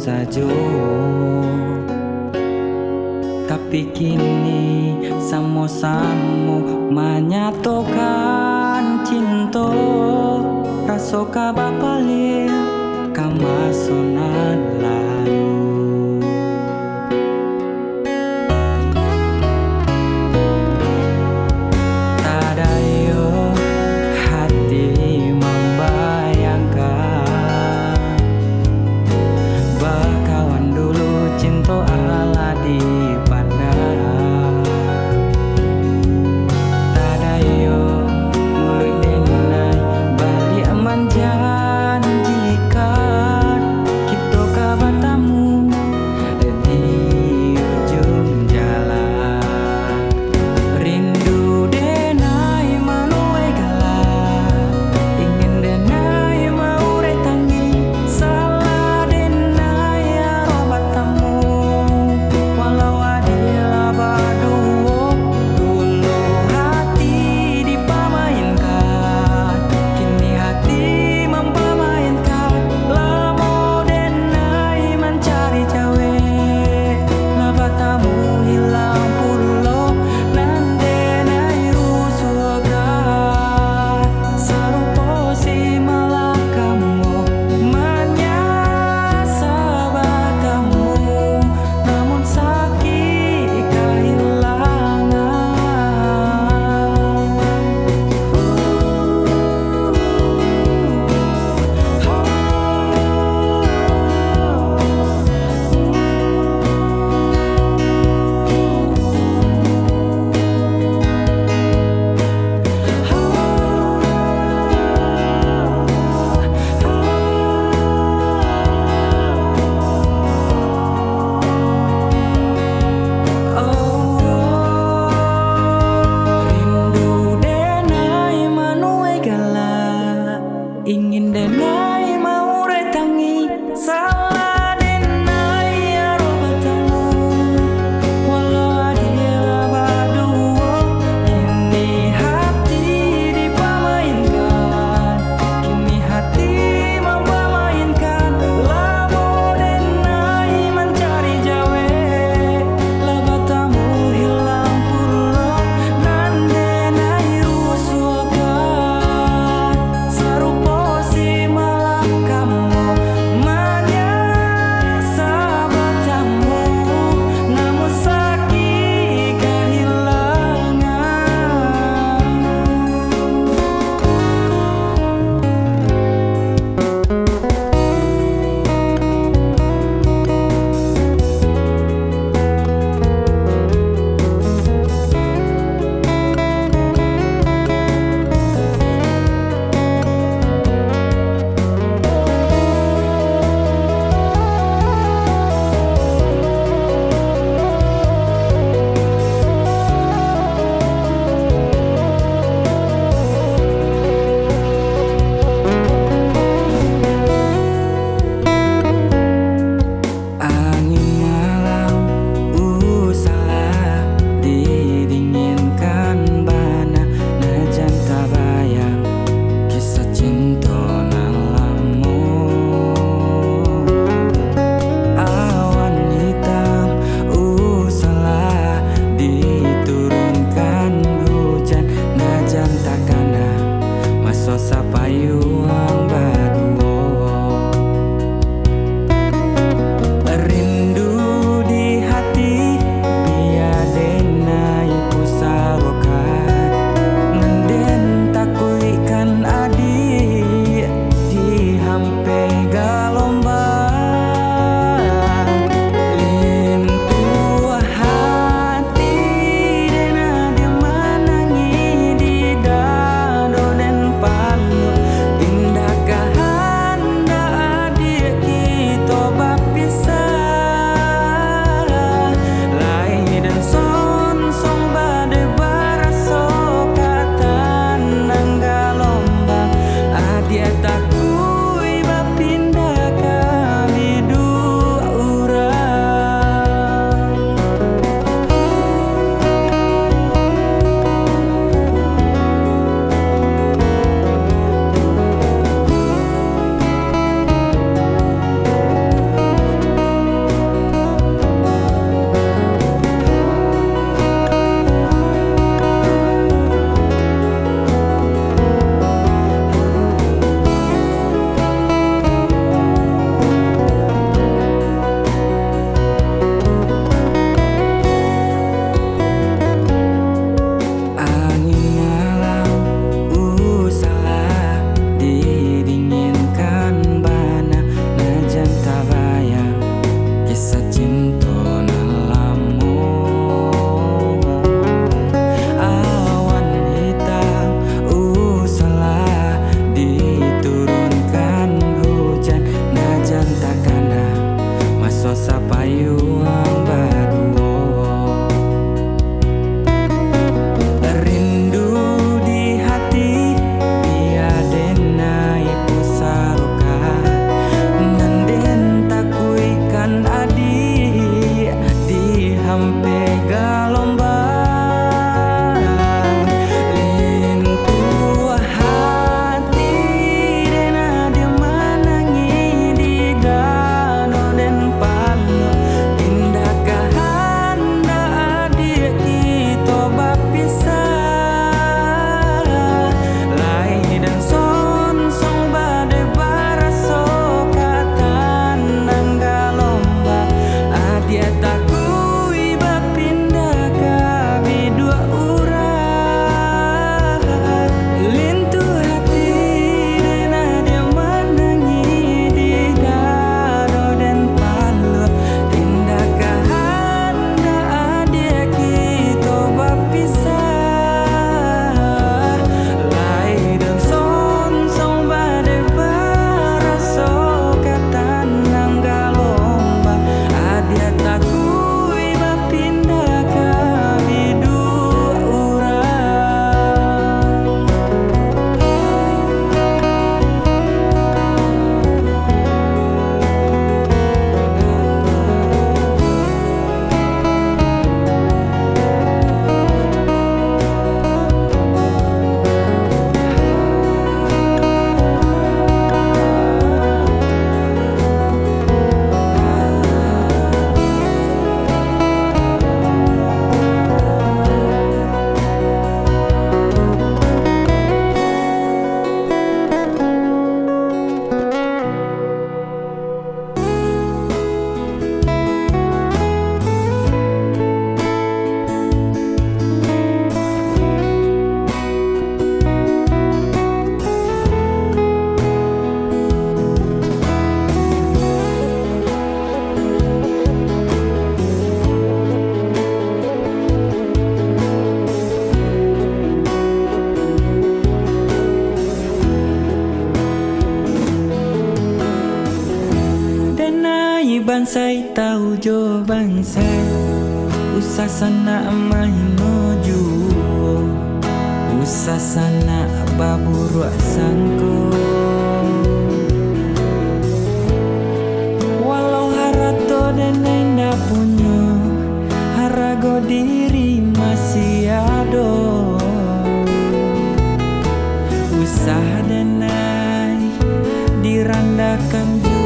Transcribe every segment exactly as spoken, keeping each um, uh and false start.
sajo. Tapi kini samo-samo manyatokan cinto, raso ka bapaliak ka maso nan lalu. Tadayo hati mambayangkan, bakawan dulu cinto alah dipandang. Tadayo muluik denai baliak manjanjikan. Bansaik tahu jo bansaik, usah sanak mahino juo, usah sanak baburuak sangko. Walau harato denai indak punyo, harago diri masih ado. Usah denai dirandahkan juo.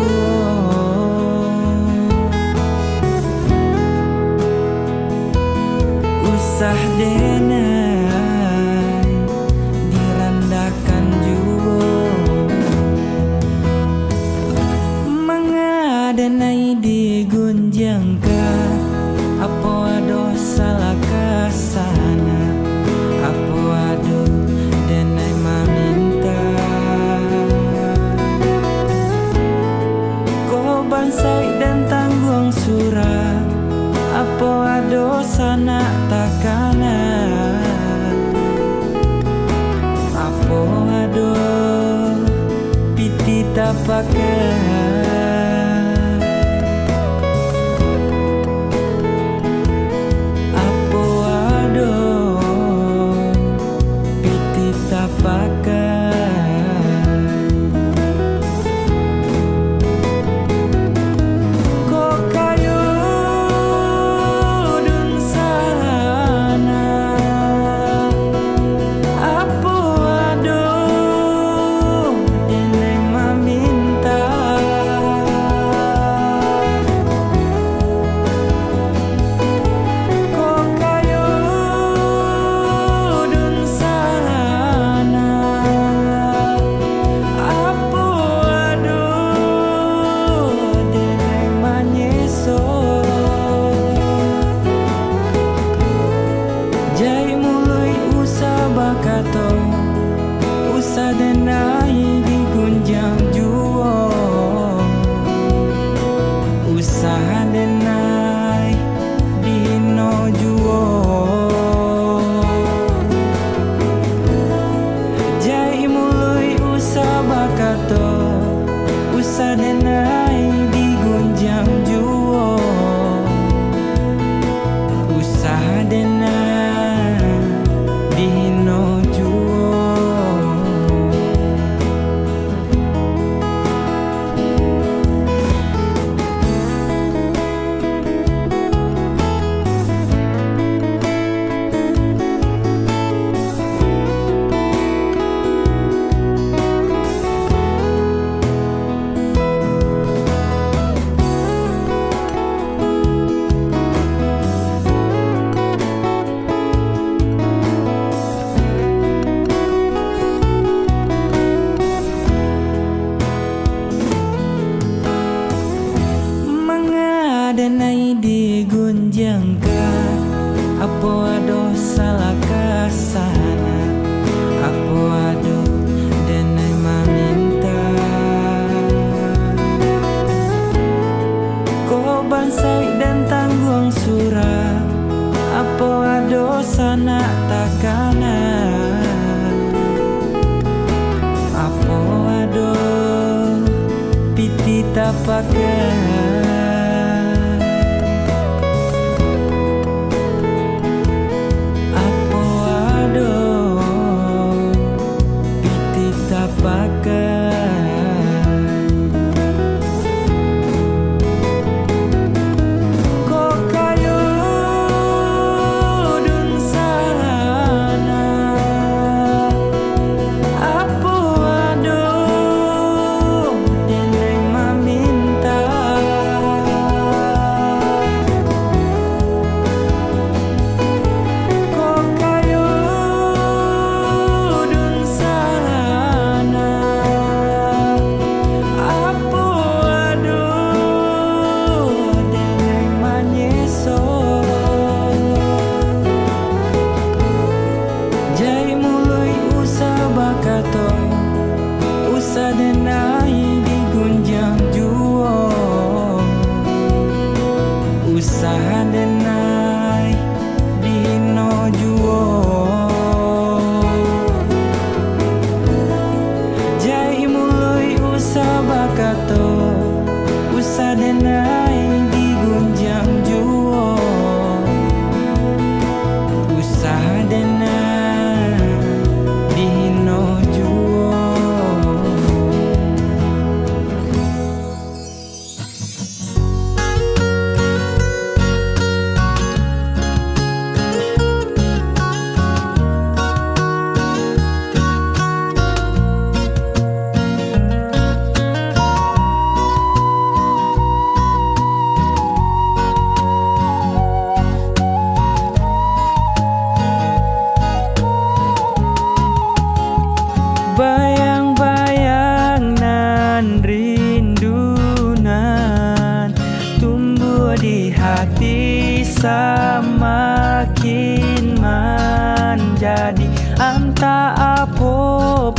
Usah denai dirandahkan juo. Manga denai digunjiangkan, apo ado salah ka sanak, apo ado denai mamintak. Kok bansaik den tangguang surang, apo ado sanak takana, apo ado pitih tapakai. Apo ado pitih tapakai. Kok kayo dunsanak, apo ado denai mamintak. Kok kayo dunsanak, apo ado denai manyeso. Jaik muluik usah bakato, usah denai digunjiang juo, usah denai dihino juo. Jaik muluik usah bakato, usah denai digunjiang juo, usah denai dihino juo. Manga denai digunjiangkan, apo ado salah ka sanak, apo ado denai mamintak. Kok bansaik den tangguang surang, apo ado sanak takana, apo ado pitih tapakai. Apo ado pitih tapakai. Kok kayo dunsanak, apo ado denai mamintak.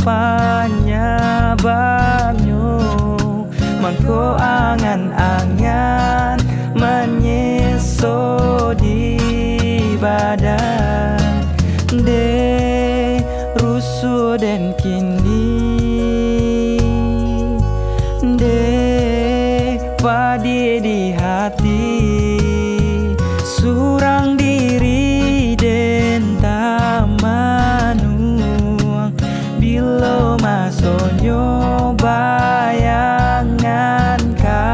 panyababnyo, mangko angan-angan manyeso di badan. Dek rusuah den kini, dek padiah di hati, surang diri den tamanuang. Bilo masonyo bayangan ka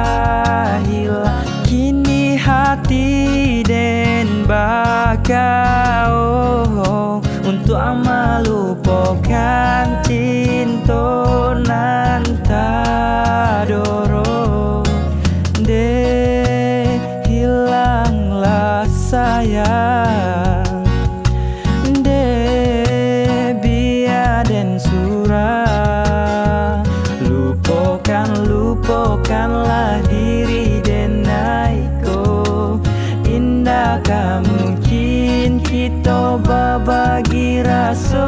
hilang, kini hati den bakawo untuak malupokan cinto nan tadorong. Dek hilanglah sayang, dek bia den surang. Lupokan, lupokanlah diri den, ai ko. Indak ka mungkin kito babagi raso.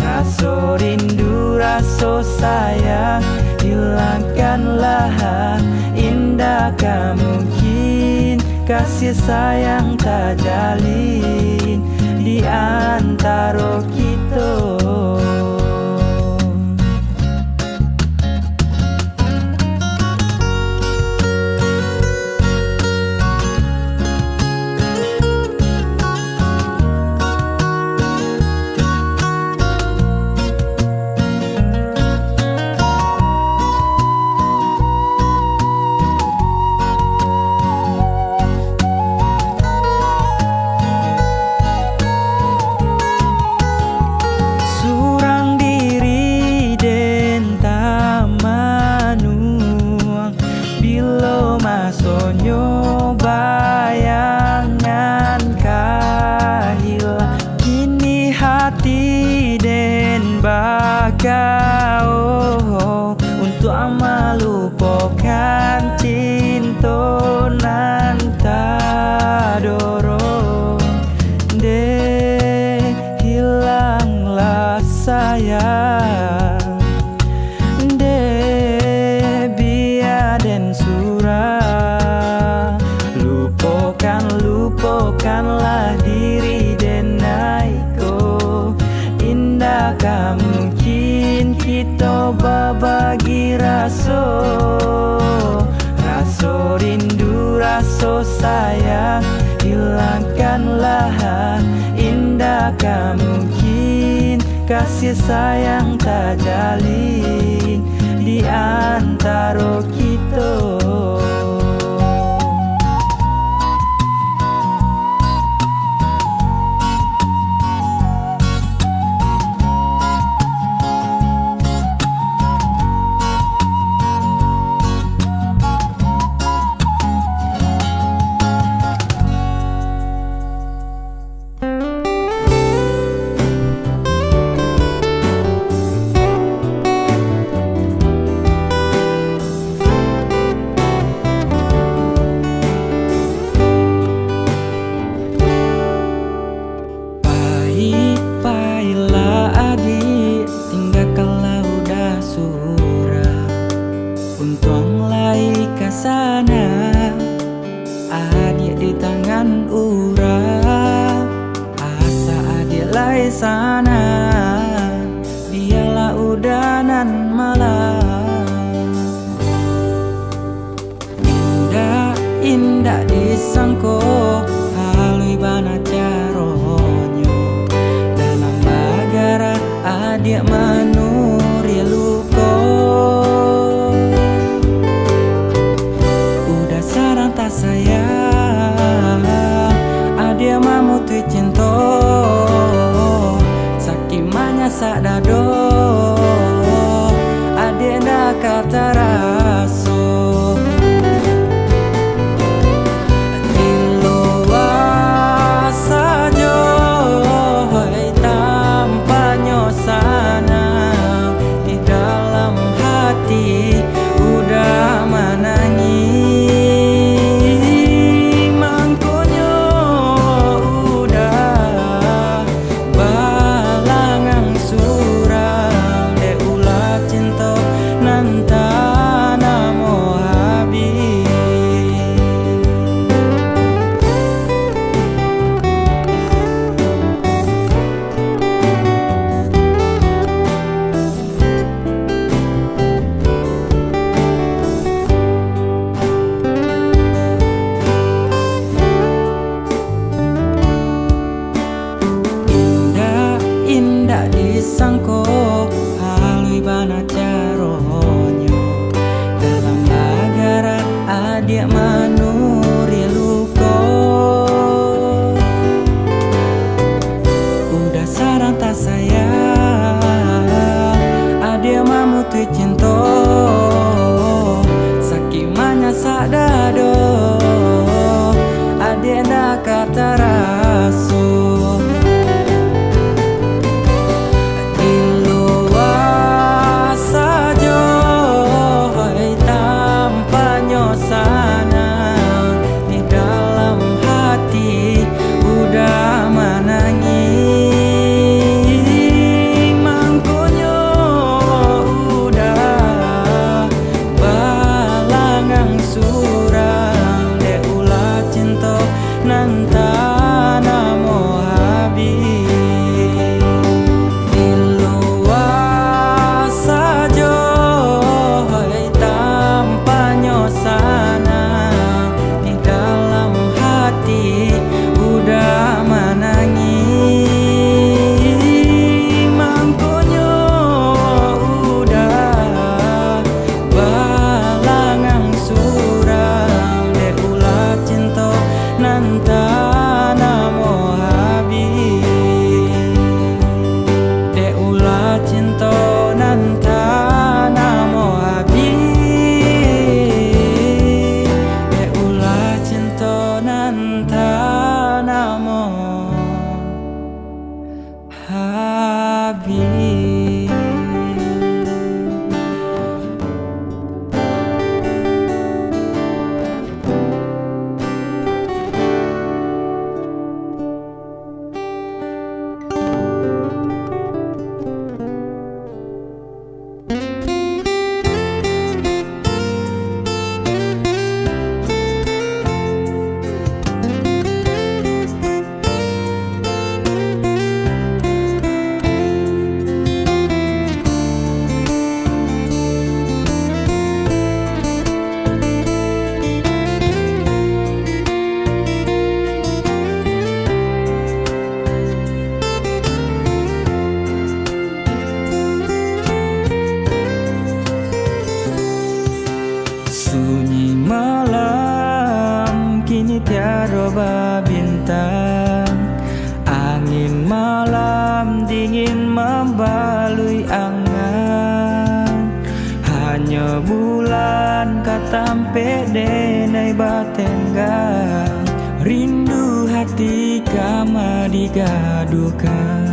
Raso rindu, raso sayang, hilangkanlah. Indak ka mungkin kasih sayang tajalin di antaro kito. Surang diri den tamanuang, bilo masonyo bayangan ka hilang. Kini hati den bakawo untuak malupokan cinto nan tadorong. Dek hilanglah sayang, dek bia den surang. Lupokan, lupokanlah diri den, ai ko. Indak ka mungkin kito babagi raso. Raso rindu, raso sayang, hilangkanlah. Indak ka mungkin kasih sayang tajalin di antaro kito. Payi-payilah adiak, tinggakanlah uda surang. Untuang lai ka sana, adiak di tangan urang. Asa adiak lai sana, bialah uda nan malang. Indak, indak disangko, haluih bana caronyo. Dalam bagara adiak manurih luko. Uda sarang tasayang, adiak mamutuih cinto. Sakik manyasak dado, adiak ndak ka taraso. Di lua Manuruik luko, udah sarang tasayang, adiak mamutuih cinto, sakik manyasak dado, adiak ndak ka taraso. Di lua sajo, hoi, tampaknyo sanang, di dalam hati udah manangih. Mangkonyo udah balangang surang, dek ulah cinto nan tanamo habih. Di lua sajo, hoi, tampaknyo sanang, di dalam hati udah manangih. Mangkonyo udah balangang surang, dek ulah cinto nan tanamo habih, dek ulah cinto nan tanamo habih, dek ulah cinto nan tanamo habih. Sunyi malam kini tiado babintang, angin malam dingin mambaluik angan. Hanyo bulan ka tampek denai batenggang, rindu hati ka madigaduhkan.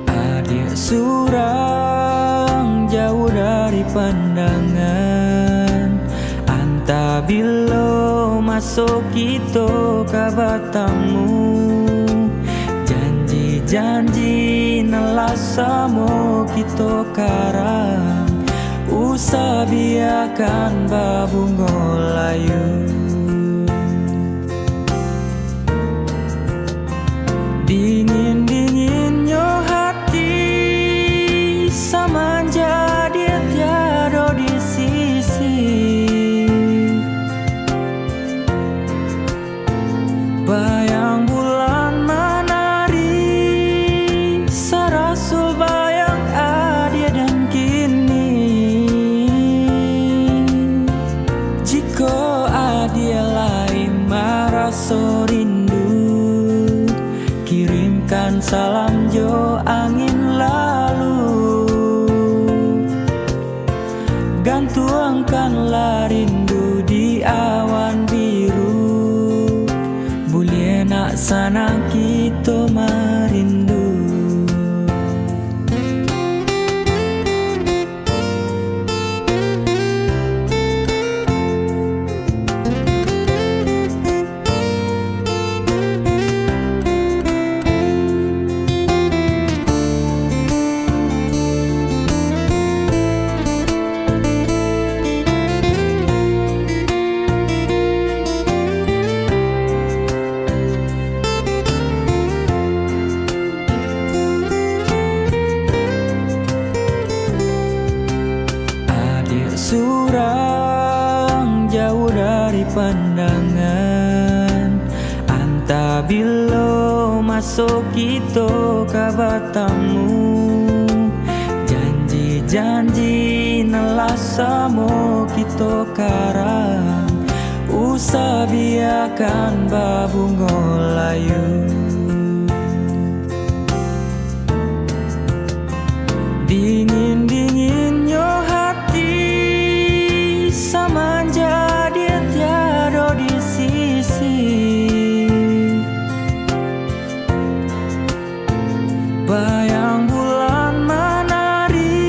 Adiak surang jauah dari pandangan, antah bilo maso kito ka batamu. Janji-janji nan lah samo kito karang, usah biakan babungo layu. Dingin-dinginnyo hati samanjak dia tiado di sisi. Bayang bulan manari, saraso bayang adiak dan kini. Jikok adiak lai maraso rindu, kirimkan salam jo angin lalu. Gantuangkanlah rindu di awan biru, buliah nak sanang kito marindu. Adiak surang jauah dari pandangan, antah bilo maso kito ka batamu. Janji Janji nan lah samo kito karang, usah biakan babungo layu. Dingin-dinginnyo hati samanjak dia tiado di sisi. Bayang bulan manari,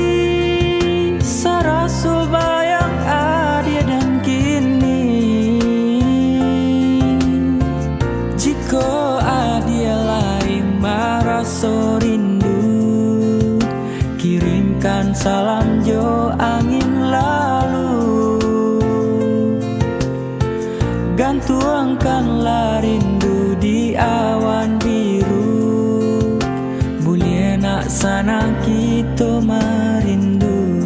saraso bayang adie den kini. Jikok adie lai maraso rindu, kirimkan salam jo angin lalu. Gantuangkanlah rindu di awan biru, buliah nak sanang kito marindu.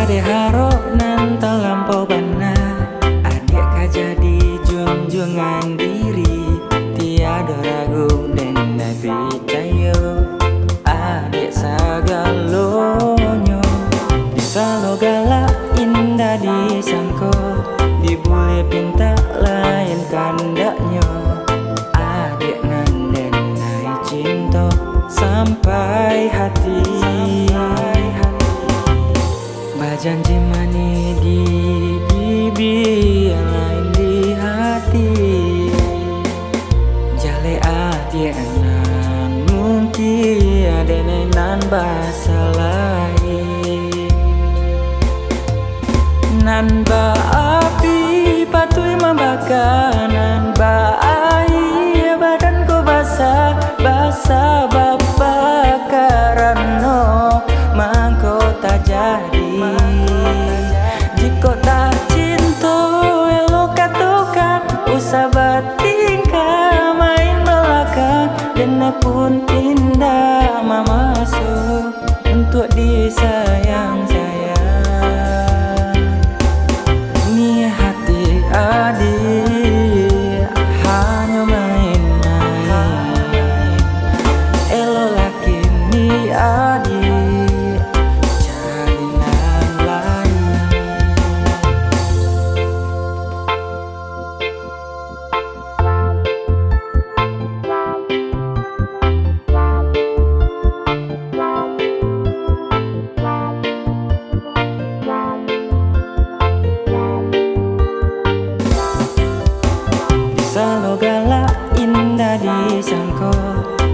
Dek harok nan talampau bana, adiak ka jadi junjuangan diri, tiado ragu den dek picayo. Adiak sagalonyo, bisa lo galak indak disangko, dibuliah pintak lain kandaknyo. Adiak nan den lai cinto sampai hati. Bajanji manih di bibia, lain di hati. Jaleh adiak nan mungkin, denai nan basalahi. Nan baapi patuik mambaka, nan baaia badan ko basa, basa bapa karano mangko tajadi. Jikok tak cinto, elok katokan, usah batingkah main balakang, denai pun indak mamaso untuak disayang-sayang. Ni hati adiak hanyo main-main. Eloklah kini adiak cari nan lain. Bisa lo galak indak disangko,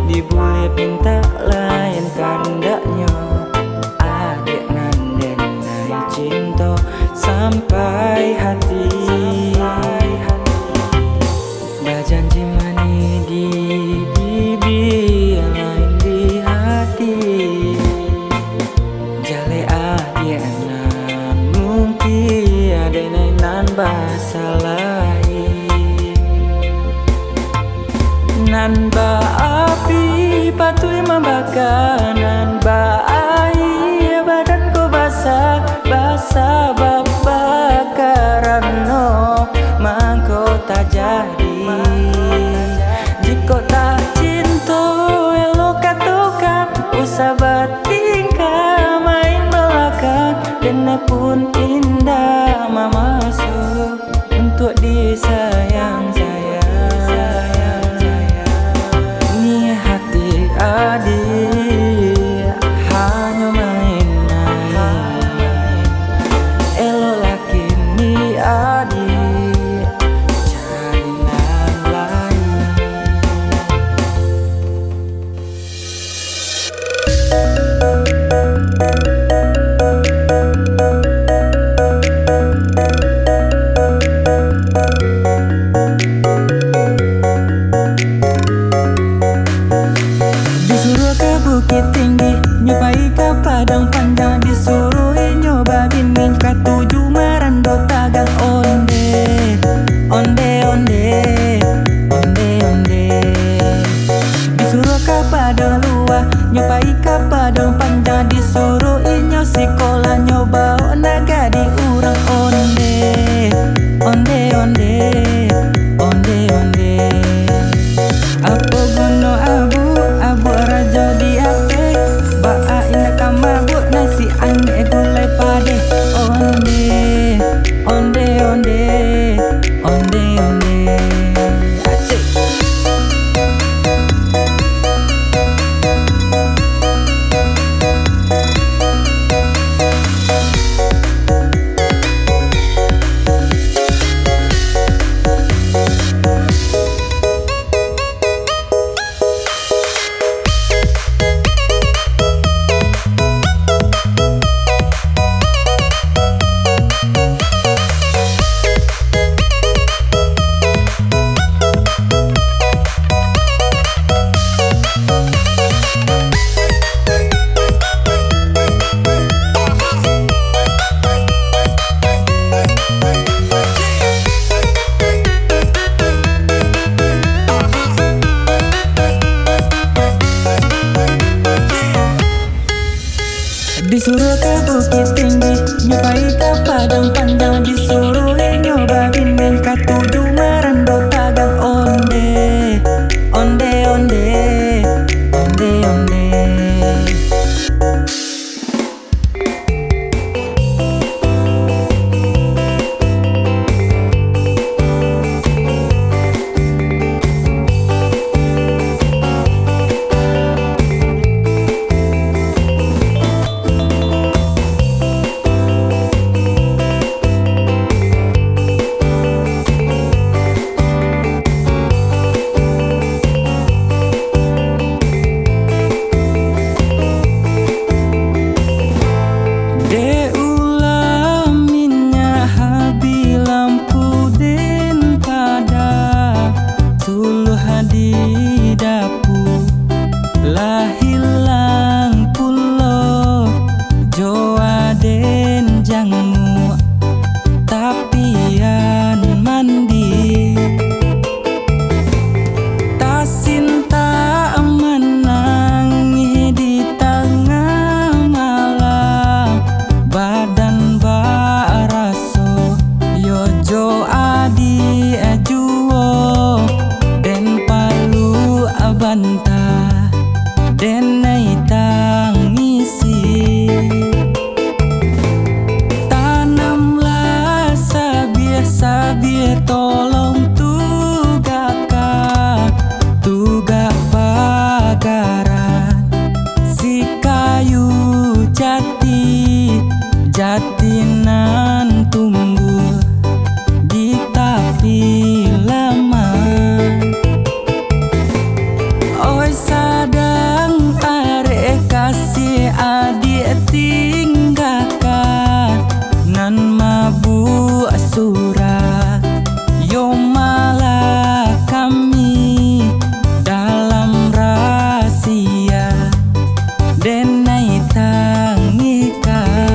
dibuliah pintak lain kandaknyo. Adiak nan den lai cinto sampai hati. Bajanji manih di bibia, lain di hati. Jaleh adiak nan mungkin, denai nan basalahi. Nan baapi patuik mambaka, nan baaia badan ko basa, basa bapa karano mangko tajadi. Jikok tak cinto, elok katokan, usah batingkah main balakang, denai pun indak mamaso untuak disayang-sayang. Ni hati adiak hanyo main-main. Eloklah kini adiak cari nan lain. Disuruah ka Bukittinggi, nyo pai ka Padang Panjang, disuruah inyo babini, katuju marando tagang. Onde, onde, onde, onde, onde. Disuruah ka Padang Luah, nyo pai ka Padang Panjang, disuruah inyo sikolah, nyo baok nan gadih urang. Onde, onde, onde, onde, onde. Apo guno abuak, abuak rajo di ateh, baa indak ka mabuak. Disuruah ka Bukittinggi, nyo pai ka Padang Panjang, disuruah inyo babini, katuju marando pagang. Onde, onde, onde, onde, onde. Dek ulah minyak habih lampu den pada, suluah di dapua lah hilang pulo jo aden janguk tapian mandi. Tasintak manangih di tangah malam, badan baraso yo jo adiak juo, den paluak banta, den nai tangisi. Tanamlah sabiah-sabiah, tolong tugakkan, tugak pagaran, si kayu jati, jati nan tumbuah di tapi laman. Oi, sadang arek kasih adiak tinggakan, nan mabuak surang, yo malah kami dalam rahasia, den nai tangihkan.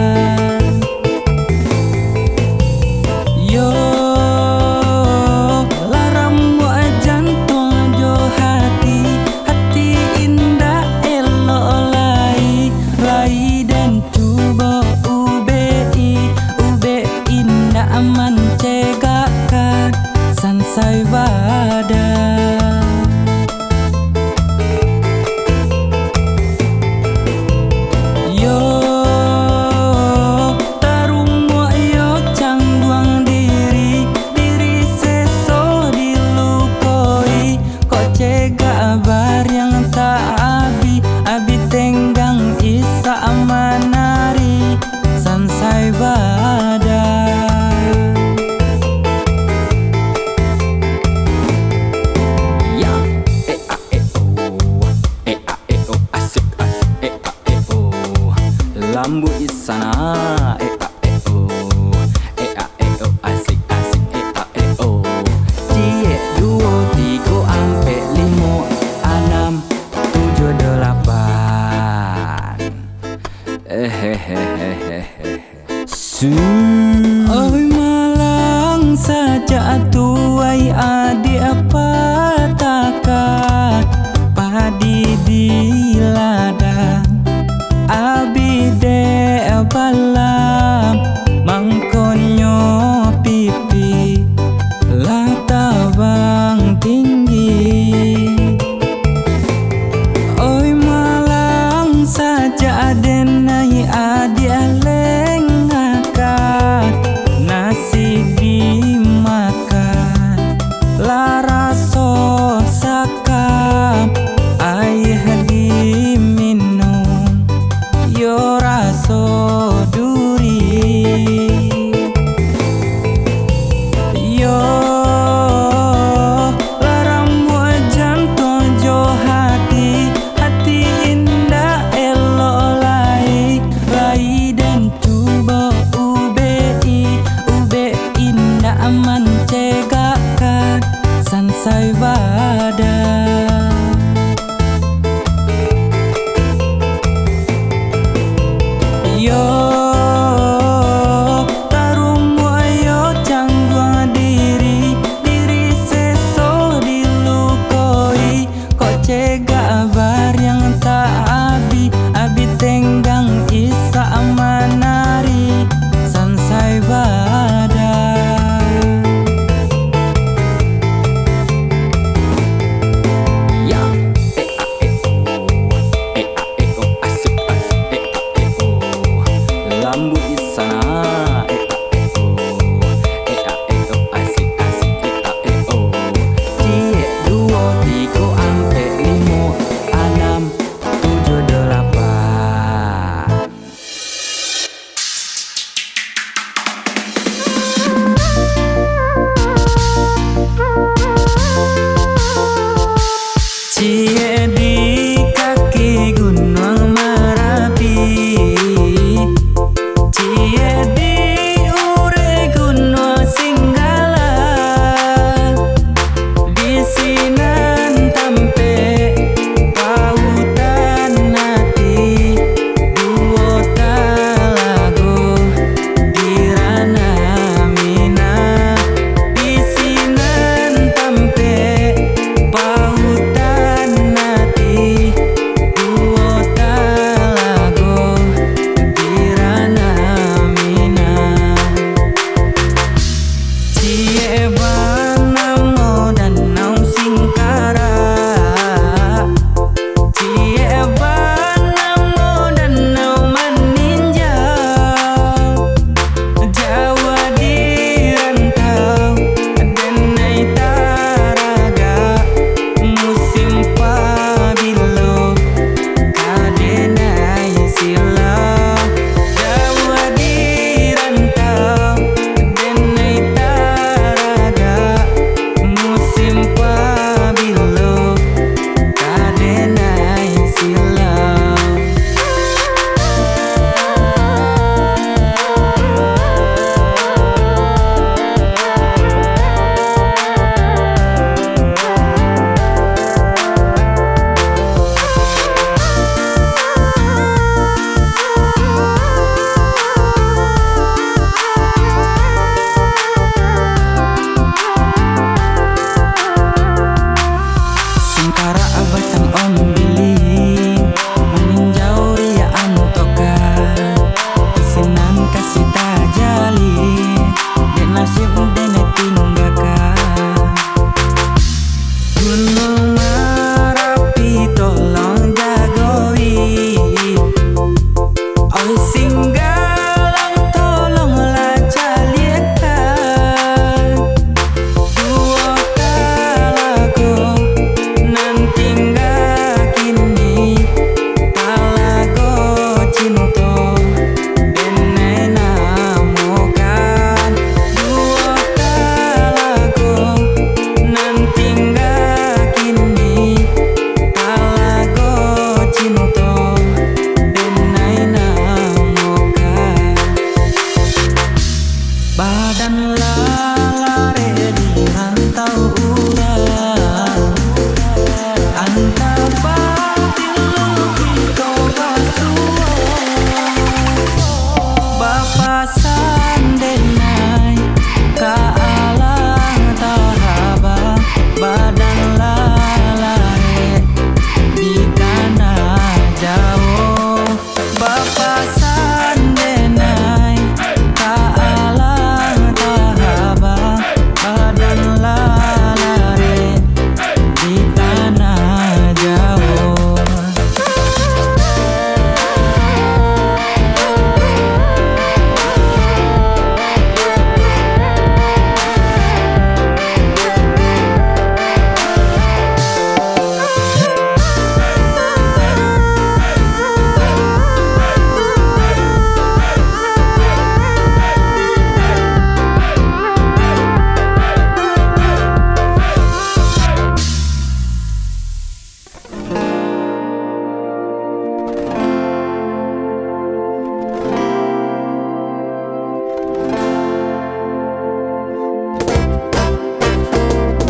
Yo, lah ramuak jantuang jo hati, hati indak elok lai, lai den cubo ubek-i, ubek indak mancegakkan, sansai badan. Yo, tarumuak yo canduang diri, diri seso dilukoi, kok cegak bariang tak abih, abih tenggang isak manari, sansai badan. Ya, eh, ah, eh, oh. Eh, ah, eh, oh, asik, asik, eh, ah, eh, oh. Lambuik di sana, eh, ah, eh, oh. Eh, ah, eh, oh, asik, asik, eh, ah, eh, oh. Ciek, duo, tigo, ampek, limo, anam, tujuah, dalapan. Eh, eh, eh, eh, eh, eh. Su. Oi, malang sajak tuai adiak patakan, padi di ladang, abih dek balam, mangkonyo pipi lah tabang tinggi. Oi, malang sajak den nai adiak lengahkan, nasi dimakan, Buik di sana, e a e o, e a e o, asik asik, e a e o. Ciek, duo, tigo, ampek, limo, anam, tujuah, dalapan. Ciek di kaki Gunuang Marapi, ciek di urek Gunuang Singgala. Di sinan tampek pautan ati, duo talago di Ranah Minang. Di sinan tampek pautan ati, duo talago di Ranah Minang. Ciek banamo Danau Singkarak, ciek banamo Danau Maninjau. Jauah di rantau, denai taragak, musim pabilo ka denai silau. Jauah di rantau, denai taragak, musim pabilo ka denai silau. Singkarak batang ombilin, maninjau riak antokan, sinan kasih tajalin, dek nasib denai tinggakan. Gunuang Marapi tolong jagoi, oi Singgalang tolonglah caliakkan. Duo talago nan tingga kini, Talago Cinto denai namokan. Duo talago nan tingga kini, Talago Cinto denai namokan. Badan lah larek di rantau urang, antah batin lukih ko basuo. Bapasan denai ka alang tahabang, badan lah larek di tanah jauah. Bapasan denai ka alang tahabang, badan lah larek di tanah jauah.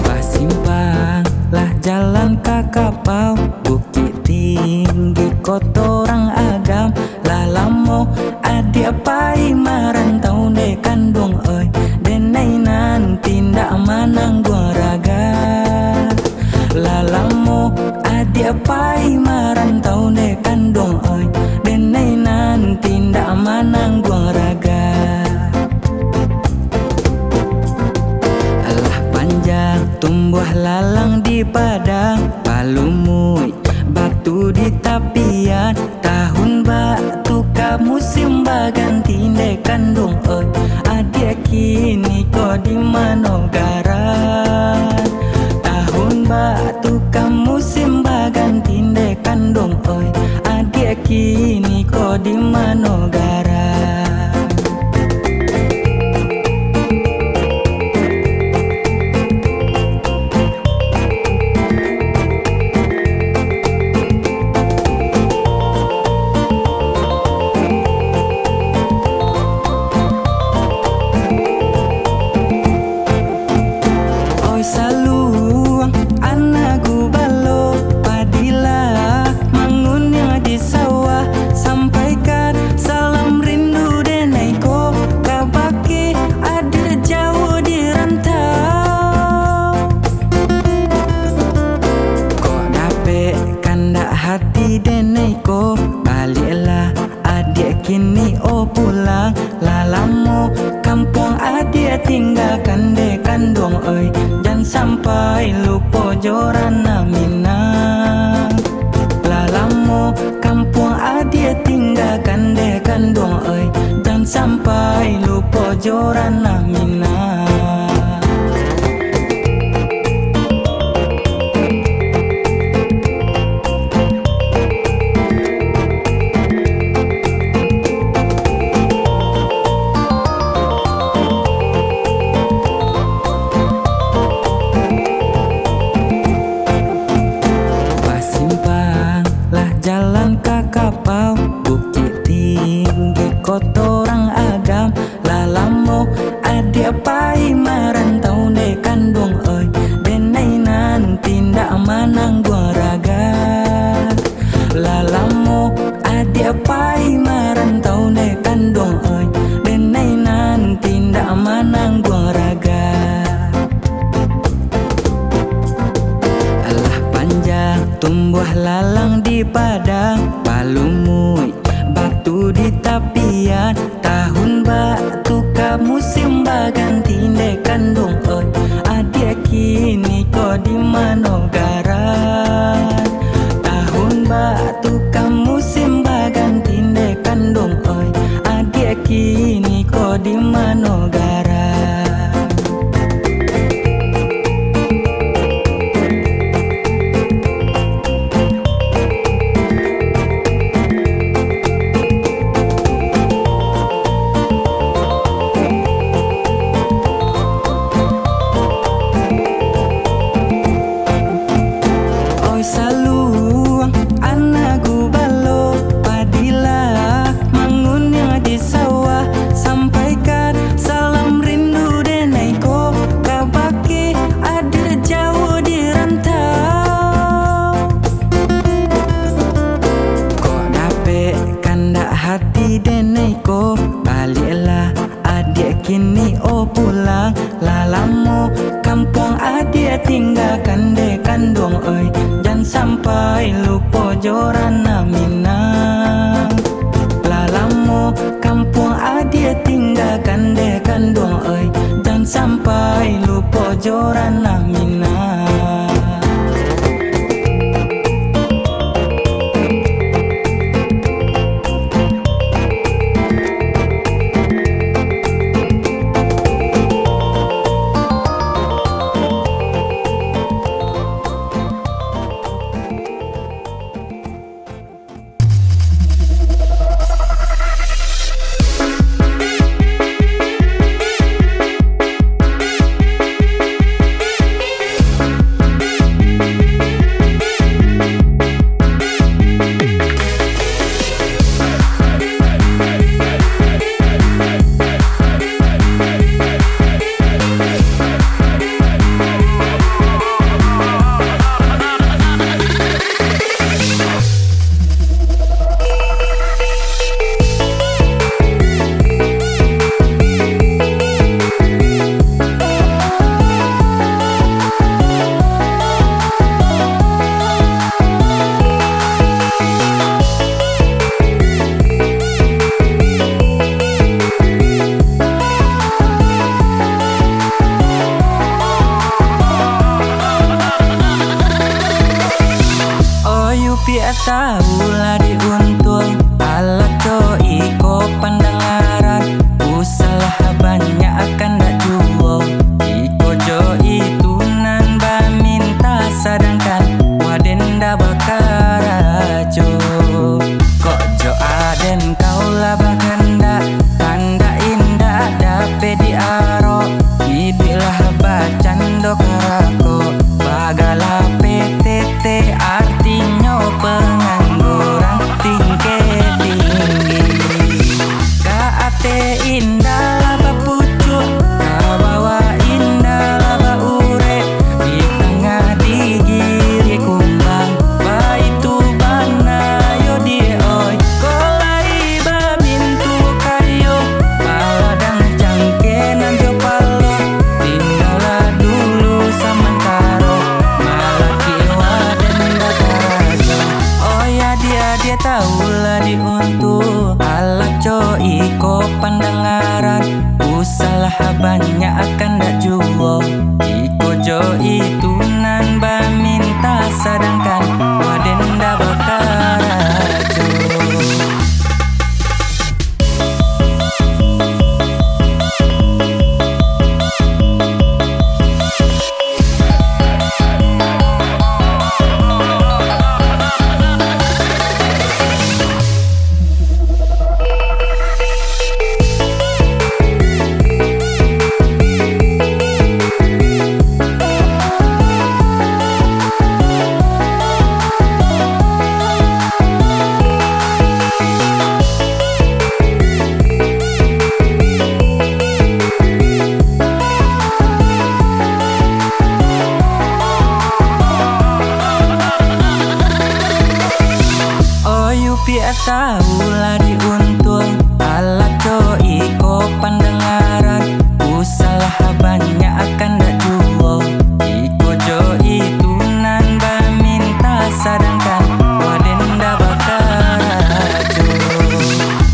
Basimpang lah jalan ka Kapau, Bukik Tinggi, Koto Rang Agam. Lah lamo adiak pai marantau dek kanduang, oi, denai nanti ndak manangguang raga. Lah lamo adiak pai marantau dek kanduang, oi, denai nanti ndak manangguang raga. Alah panjang tumbuah lalang di padang, balumuik batu di tapian, tahun bak tu kamu Musim baganti ndeh kanduang oi, adiak kini ko di mano gara? Tahun batukar musim baganti ndeh kanduang oi, adiak kini ko di mano gara? Oi saluang anak gubalo, padilah manguniang di sawah, sampaikan salam rindu denai ko, kabake adiak jauah di rantau. Kok dapek kandak hati denai ko, baliaklah adiak kini o pulang. Lah lamo kampuang adiak tinggakan dek kanduang oi, jan sampai lupo jo ranah Minang. Lah lamo kampuang adiak tinggakan dek kanduang oi, jan sampai lupo jo ranah Minang. Basimpanglah jalan ka Kapau, Bukik Tinggi, Koto Rang Agam. Lah lamo adiak pai marantau dek kanduang oi, denai nan tindak manangguang raga. Lah lamo adiak pai marantau dek kanduang oi, denai nan tindak manangguang raga. Alah panjang tumbuah lalang di padang, palumuik batu di tapian. Tahun batuka musim baganti dek kanduang oi, adiak kini ko di mano gara? Tahun batuka musim baganti dek kanduang oi, adiak kini ko di mano gara? Oi saluang anak gubalo, padilah manguniang di sawah, sampaikan salam rindu denai ko, kabake adiak jauah di rantau. Kok dapek kandak hati denai ko, baliaklah adiak kini o pulang. Lah lamo kampuang adiak tinggakan dek kanduang oi, jan sampai lupo jo ranah Minang. Lah lamo kampuang adiak tinggakan dek kanduang oi, jan sampai lupo jo ranah Minang. pandangaran, usahlah banyak akan dak juo. Iko jo itu nan baminta, sadangkan waden dak bakarajo. Oyu piak tahu lah diuntuang, alah jo iko pandangaran, usahlah banyak akan dak juo. Iko jo itu nan baminta, sadangkan waden dak bakarajo.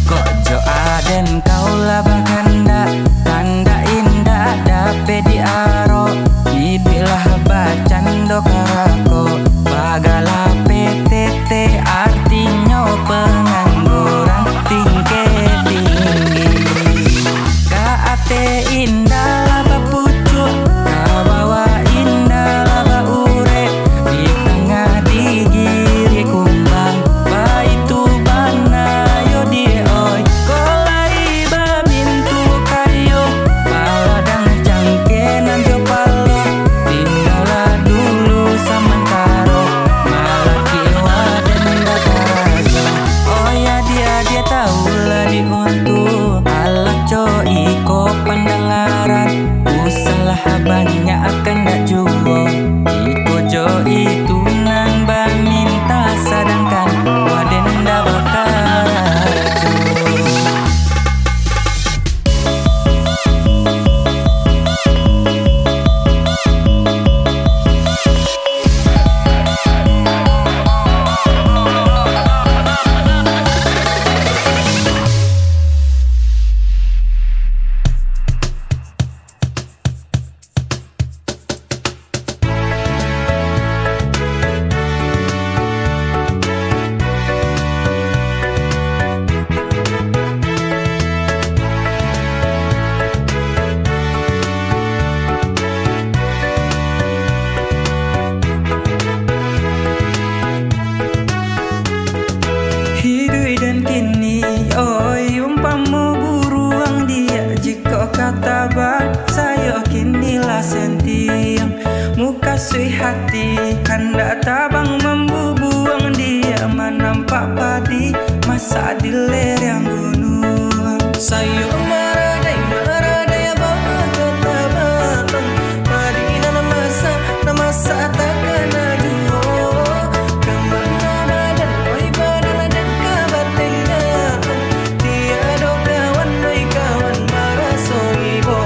Kok jo aden kau lah bakandak, kandak indak dapek diarok, iduiklah bacando karako, bagala P T T artinyo pangangguran tingkek tinggi. Ka ateh indak lah bapucuak, ka bawah indak lah baurek, di tangah digiri kumbang, baitu bana yo diak oi. Kok lai babintuak kayo, paladang cangkeh nan jo palo, tinggalah dulu samantaro, malaki waden bakarajo. Oi adiak-adiak, tahulah diuntuang, alah jo iko pandangaran, usahlah banyak akan dak juo. Iko jo itu nan baminta, sadangkan waden dak bakarajo. Hiduik den kini, oi, umpamo buruang diak, jikok ka tabang, sayo kini lah sentiang. Mukasuik hati, handak tabang mambubuang diak, manampak padi, masak di lereng gunuang. Sayo maradai, maradai, baa ka tabang, padi nan masak, nan masak takana juo. Ka mano badan, oi, badan den ka batenggang, tiado kawan, oi, kawan maraso ibo.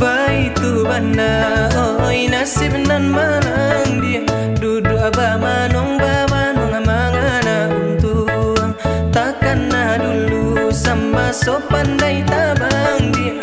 Baitu bana, oi, nasib nan manang diak, duduak bamanuang, bamanuang mangana untuang. Takana dulu samaso pandai tabang diak,